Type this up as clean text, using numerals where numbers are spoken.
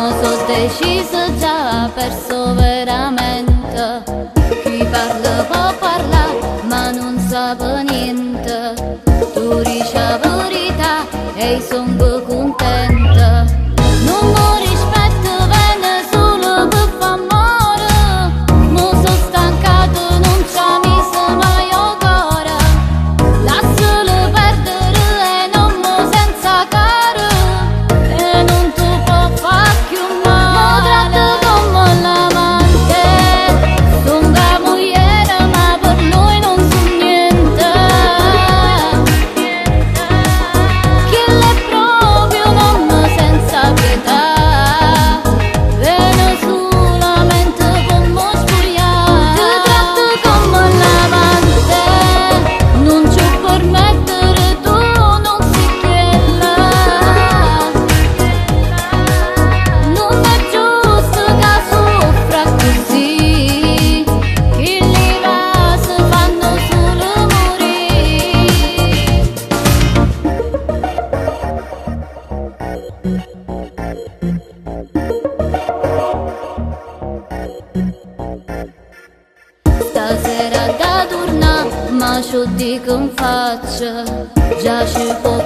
Mo so deciso già, perso veramente. Chi parla può parlare, ma non sa niente. Tu dici la verità e io sono contenta. Non mi rispetto, viene solo per f'ammore. Mo sono stancato, non c'ha miso mai ancora. Lascialo perdere e non mo senza cara. E non ti può far più male. Mi tratta come l'amante. Sono la moglie, ma per lui non so niente. Chi è proprio un uomo senza pietà. Viene solamente come spogliare. Ti tratta come l'amante. Non ci permettere tu non sei quella. Non è giusto che soffra così. Chi li va si fanno solo morire. Stasera da tornare, ma ci dico in faccia, già ci può